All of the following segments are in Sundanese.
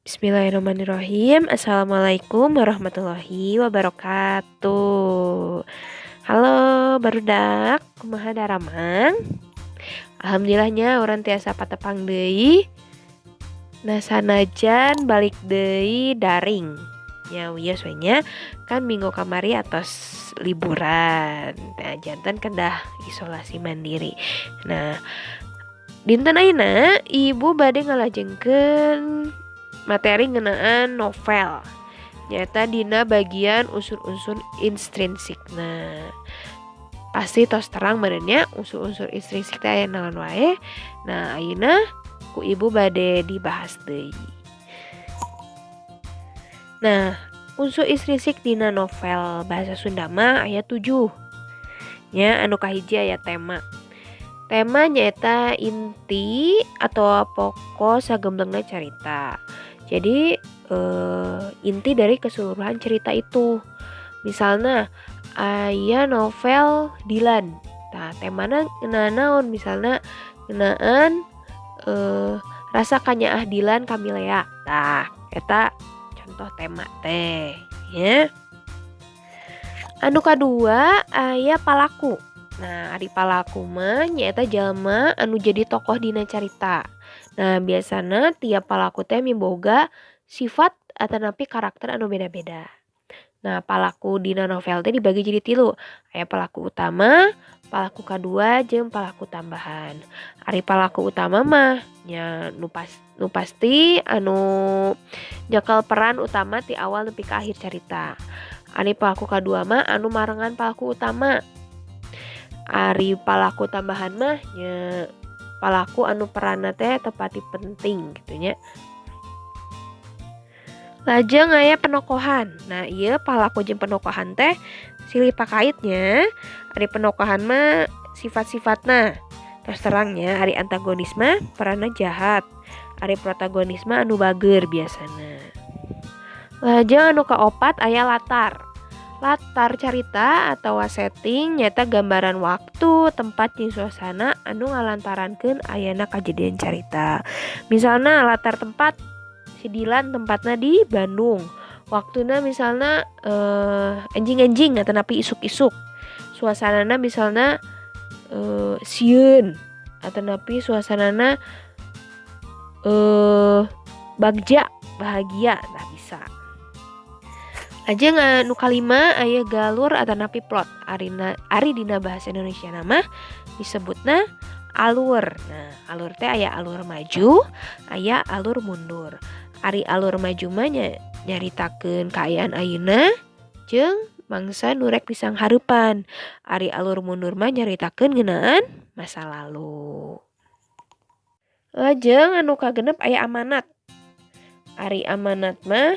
Bismillahirrahmanirrahim. Assalamualaikum warahmatullahi wabarakatuh. Halo barudak, kumaha daramang? Alhamdulillahnya urang tiasa patepang deui. Nah, sanajan balik deui daring. Nya wios we nya, kan minggu kamari atos liburan. Nah, janten kedah isolasi mandiri. Nah, dinten ayeuna Ibu bade ngalajengkeun materi ngeunaan novel, nyaeta dina bagian unsur-unsur intrinsikna. Pasti tos terang meureun nya unsur-unsur intrinsik teh aya naon wae. Nah, ayeuna ku Ibu bade dibahas deui. Nah, unsur intrinsik dina novel bahasa Sunda mah aya 7. Nya, anu kahiji aya tema. Tema nyaeta inti atau pokok sagemblengna carita. Jadi inti dari keseluruhan cerita itu. Misalna aya novel Dilan. Tah, temana ngeunaan naon? Misalna ngeunaan rasa kanyaah Dilan ka Milea. Tah, eta contoh tema teh nya. Anu kadua aya palaku. Nah, ari palaku mah nyaeta jalma anu jadi tokoh dina carita. Nah, biasana tiap palaku teh miboga sifat atanapi karakter anu beda-beda. Nah, palaku dina novel teh dibagi jadi tilu. Aya palaku utama, palaku kadua, jeung palaku tambahan. Ari palaku utama mah nya nu pasti anu nyekel peran utama ti awal nepi ka akhir carita. Ari palaku kadua mah anu marengan palaku utama. Ari palaku tambahan mah nya palaku anu peranna teh teu pati penting gitu nya. Lajeng aya penokohan. Nah, ieu palaku jeung penokohan teh silih pakaitnya. Ari penokohan mah sifat-sifatna. Terus terangnya, ari antagonis mah peranna jahat. Ari protagonis mah anu bager biasana. Lajeng anu kaopat aya latar. Latar carita atau setting nyaeta gambaran waktu, tempat, jeung suasana anu ngalantarankeun ayana kajadian carita. Misalna latar tempat si Dilan tempatna di Bandung. Waktuna misalna enjing-enjing atanapi isuk-isuk. Suasanana misalna sieun atanapi suasanana bagja, bahagia, nah bisa. Lajeng anu kalima aya galur atanapi plot. Ari dina bahasa Indonesia mah disebutna alur. Nah, alur teh aya alur maju, aya alur mundur. Ari alur maju mah nya nyaritakeun kaayaan ayeuna jeung mangsa nu rek disanghareupan. Ari alur mundur mah nyaritakeun ngeunaan masa lalu. Lajeng anu kagenep aya amanat. Ari amanat mah,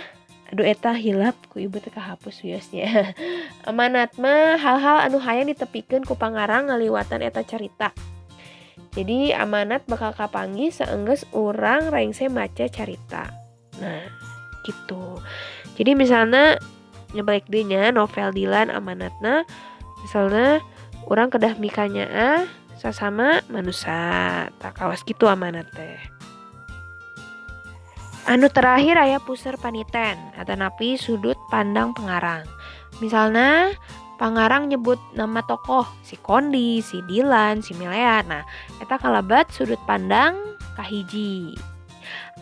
aduh, eta hilap ku Ibu teh, kahapus wios nya. Amanat mah hal-hal anu hayang ditepikeun ku pangarang ngaliwatan eta carita. Jadi amanat bakal kapanggih saenggeus urang rengse maca carita. Nah, gitu. Jadi misalna nya balik deui nya, novel Dilan amanatna misalna urang kedah mikanyaah sasama manusa. Tah, kawas kitu amanat teh. Anu terakhir aya puser paniten atanapi sudut pandang pengarang. Misalna pangarang nyebut nama tokoh si Kondi, si Dilan, si Milea. Nah, eta kalabat sudut pandang kahiji.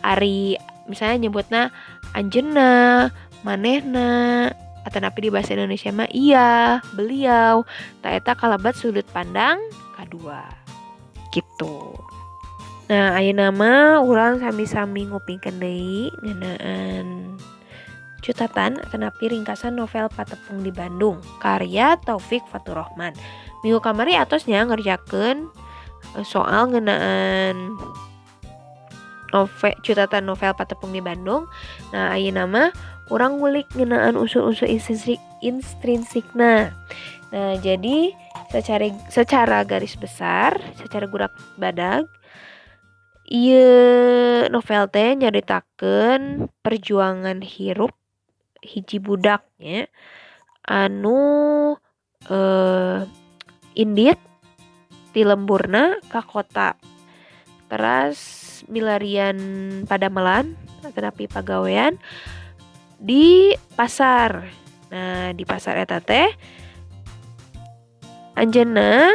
Ari misalnya nyebutna anjeunna, manehna, atanapi di bahasa Indonesia mah iya, beliau. Tah, eta kalabat sudut pandang kadua. Gitu. Nah, ayeuna mah urang sami-sami ngupingkeun deui ngeunaan cutatan atanapi ringkasan novel Patepung di Bandung karya Taufik Faturrahman. Minggu kamari atos nya ngerjakeun soal ngeunaan novel, cutatan novel Patepung di Bandung. Nah, ayeuna mah urang ngulik ngeunaan unsur-unsur intrinsikna. Nah, jadi secara secara garis besar, secara gurak badag, ieu novel teh nyaritakeun perjuangan hirup hiji budak nya anu indit ti lemburna ka kota. Teras tos milarian padamelan atanapi pagawean di pasar. Nah, di pasar eta teh anjeunna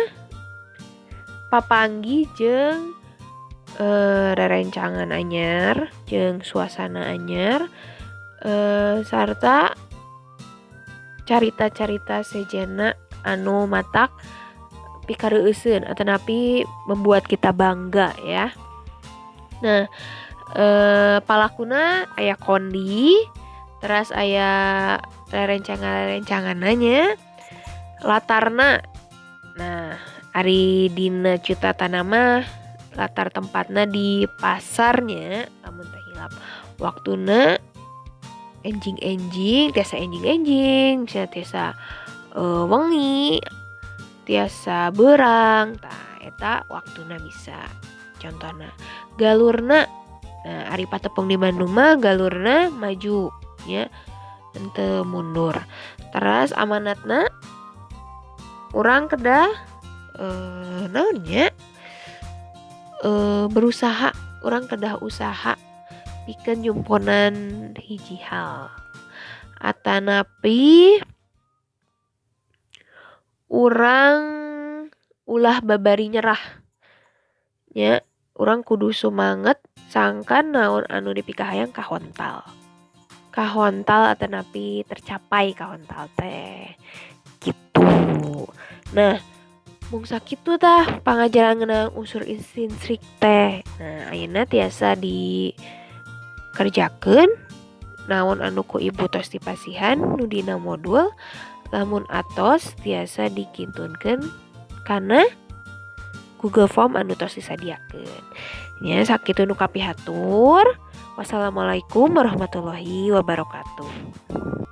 papanggih jeung rerencangan anyar jeung suasana anyar sarta carita-carita sejenna anu matak pikareueuseun atanapi membuat kita bangga ya. Nah, palakuna aya Kondi, teras aya rerencangan-rerencanganna nya, latarna. Nah, ari dina cutatana mah latar tempatna di pasarnya lamun teu hilap. Waktuna enjing-enjing, tiasa enjing-enjing, misalnya tiasa wengi, tiasa beurang, tah eta waktuna bisa. Contohna galurna. Nah, ari Patepung di Bandung mah galurna maju nya, henteu mundur. Teras amanatna urang kedah naon nya, berusaha, urang kedah usaha pikeun nyumponan hiji hal. Atanapi urang ulah babari nyerah nya, urang kudu sumanget sangkan naon anu dipikahayang kahontal. Kahontal atanapi tercapai kahontal teh gitu. Nah, mung sakitu tah pangajaran ngeunaan unsur intrinsik teh. Nah, ayeuna tiasa dikerjakeun naon anu ku ibu tos dipasihan nu dina modul, lamun atos tiasa dikintunkeun kana Google Form anu tos disadiakeun. Nya sakitu nu kapihatur. Wassalamualaikum warahmatullahi wabarakatuh.